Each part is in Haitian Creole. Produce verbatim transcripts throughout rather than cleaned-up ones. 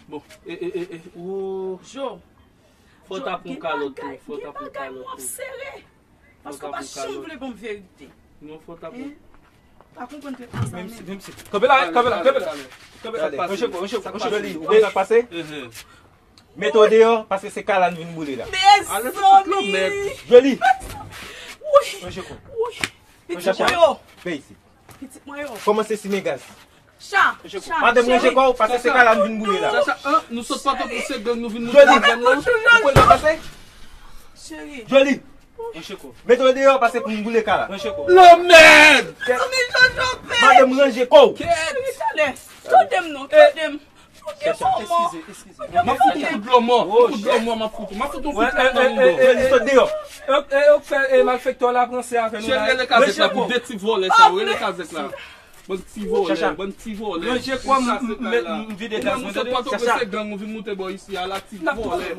Bon, e, e, e, e, ou. Jo, fò ta pran kalòt tou, fò ta pran kalòt tou. Paske w pa janm vle ban m verite. Non, fò ta pran. Pa konprann tretman sa menm. Kanpe la, kanpe la, kanpe la. Kanpe la. Mwen cheko, mwen cheko, mwen cheko. Ou konn sa k pase? Mete w deyò, paske se kay la n vin boule la. Mezanmi! Joli! Mwen cheko. Pitit mwen yo! Vin isit. Pitit mwen yo! Kòmanse simen gaz. Cha! Madanm, ranje kò w, paske se kay la n vin boule la. Chacha, an, nou sot Pòtoprens, se gang nou vin moute nan zòn nan. Ou konn sa k pase? Cheri. Joli! Mete w deyò, paske pou n boule kay la. Lanmèd! Madanm, ranje kò w! Cheri, talè. Tande m non, tande m. Tande m, manman. M ap fout yon kout dlo mò. Yon kout dlo mò, m ap fout ou. M ap fout yon kout dlo mò nan moun do. Joli, sot deyò. E, e, ou fè, e, malfektè w la pran se avè nou la. Cheri, rele kazèk la pou de ti vòlè sa yo. Rele kazèk la. Bann ti vòlè, bann ti vòlè. Ranje kò m, m, m vide gaz mwen, tande. Chacha. Se gang ou vin moute bò isi a la, ti vòlè.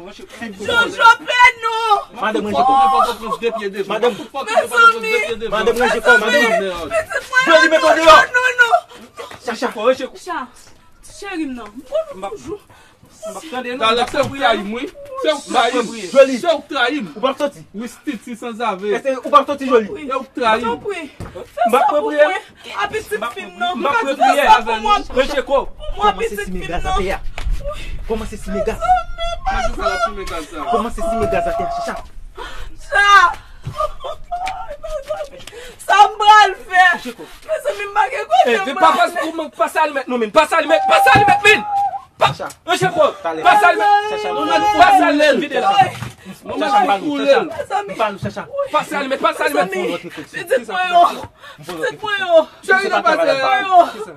Jojo, pè nou! Madanm, ranje kò. Madanm, madanm, ranje kò, madanm. Joli, mete w deyò. Non, non. Chacha, ranje kò. Cha, cheri m nan. M konn ou toujou. M ap tande, non. Dalèk, se ou k trayi m, wi. Se ou k trayi m. Joli. Se ou k trayi m. Ou p ap soti. Wi, titi sanzave. Èske ou p ap soti, Joli? E ou k trayi m. Tanpri. Fè sa pou mwen. A pitit fi m nan. M ap fè sa pou mwen. Ranje kò w. Pou mwen, pitit fi m nan. Kòmanse simen gaz. Kòmanse simen gaz atè a, Chacha. Cha! Sa m pral fè? Mezanmi, m pa gen kote m pral fè. Pase alimèt non, men. Pase alimèt, pase alimèt, men. Ranje kò w. Pase alimèt. Pase alimèt, vide la. Chacha, m pa nou, Chacha. M pa nou, Chacha. Pase alimèt, pase alimèt. Pitit mwen yo. Pitit mwen yo. Cheri, nan pase. Mwen yo.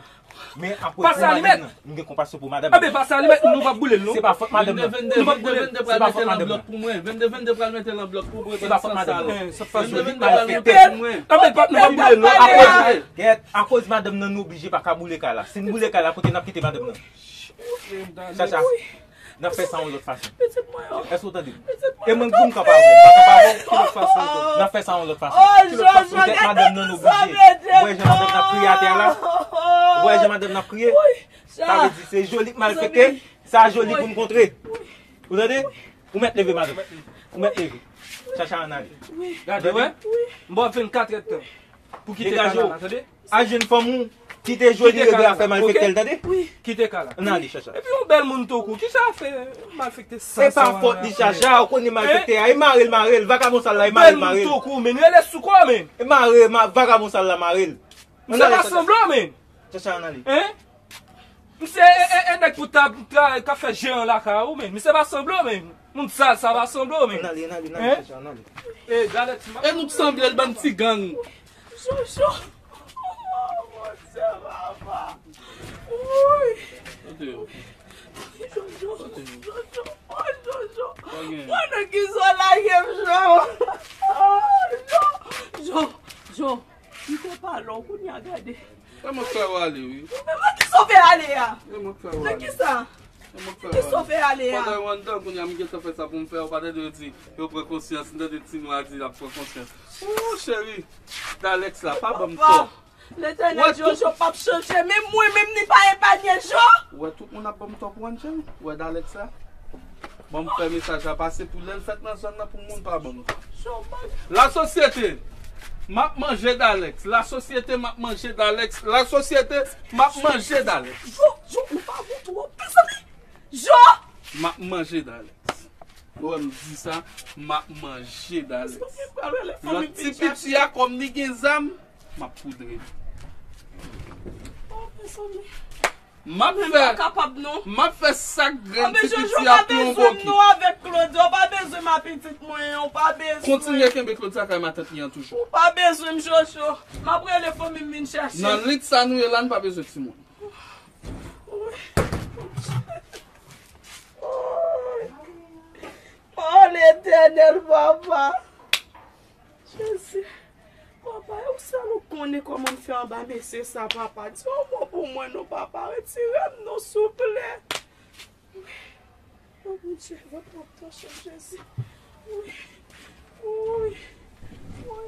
Men apre pou madanm nan, nou gen konpasyon pou madanm nan. Enben, pase alimèt, nou p ap boule l, non. Se pa fòt madanm nan. Nou p ap boule l. Se pa fòt madanm nan. Vennde vennde pral mete l an blòk pou mwen. Vennde vennde pral mete l an blòk pou mwen. Se pa fòt madanm nan. Vennde vennde pral mete l pou mwen. Enben, nou p ap boule l, non. Akoz, gèt, akoz madanm nan, nou oblije pa ka boule kay la. Si n boule kay la, kote n ap kite madanm nan? Chacha, n ap fè sa yon lòt fason. Èske w tande m? E mwen k di w m kanpe avè w, m pa kanpe avè w. N ap fè sa yon lòt fason. Poutèt madanm nan, nou oblije. Ou wè jan madanm nan ap kriye atè a la? Ou wè jan madanm nan ap kriye? Sa vle di se Joli k malfekte, sa Joli pou n kontre. Ou tande? Ou mèt leve, madanm. Ou mèt leve. Chacha, ann ale. Gade, wè. M ba w vennkat èdtan pou kite kay la, tande? Al jwenn fanm ou, kite Joli regle afè malfektè l, tande? Kite kay la. Ann ale, Chacha. Epi yon bèl moun tankou w, kisa w ap fè malfektè sa? Se pa fòt li, Chacha, ou konnen malfektè a, e mare l, mare l, vagabon sal la, e mare l, mare l. Bèl moun tankou w, men, rele sou kò w, men. E mare, vagabon sal la, mare l. Ann ale, Chacha. Misye pa sanble, men. Chacha, ann ale. Hein? Misye e, e, e nèg pou tab, k ap fè jeran lakay ou, men. Misye pa sanble, men. Moun sal sa pa sanble, men. Ann ale, ann ale, ann ale, Chacha, ann ale. E, gade ti ma-, e nou k sanble l, bann ti gang. Jojo. Oh, mon Dieu, papa. Woy. Jojo. Jojo. Oh, Jojo. Mwen nan ki zò lage m, Jo. Jo. Jo. Jo. M te pale w, kounye a gade. E mwen k fè w ale, wi. Nan kisa w fè ale a? E mwen k fè w ale. Nan kisa? E mwen k fè w ale. Nan kisa w fè ale a? Pandan yo anndan, kounye a m gentan fè sa pou m fè, ou pa tande yo di, yo pran konsyans, m tande Ti Nwa di l ap pran konsyans. Ooh, cheri, Dalex la, pa ban m tò. Letènèl, Jojo p ap chanje, menm mwen menm li pa epanye, Jo. Ou wè tout moun ap ban m tò pou Angel, ou wè Dalex la. Ban m fè mesaj la pase pou lè l fèt nan zòn nan pou moun pa ban m. Lasosyete, m ap manje Dalex. Lasosyete, m ap manje Dalex. Lasosyete, m ap manje Dalex. Jo, Jo, ou pa bon twòp, mezanmi. Jo! M ap manje Dalex. Ou wè m di sa, m ap manje Dalex. Lòt ti piti a, kòm li gen zam, m ap poudre l. Oh, mezanmi. M ap fè, m ap fè sak grenn ti piti a pou yon boki. Anben Jojo, w pa bezwen m non avèk Claudia, w pa bezwen m a pitit mwen an, w pa bezwen. Kontinye kenbe Claudia kay matant li an toujou. Ou pa bezwen m, Jojo. M ap rele fanmi m vin chèche m. Nan lit sa nou ye la, n pa bezwen timoun. Oh, Letènèl, papa. Jezi. Papa, e ou sèl ou konnen kòman m fè anba mesye sa, papa. Di yon mo pou mwen non, papa. Retire m non, souple. Wi. Oh, Bondye, vant m ap tanche m, Jezi. Wi. Wi. Wi.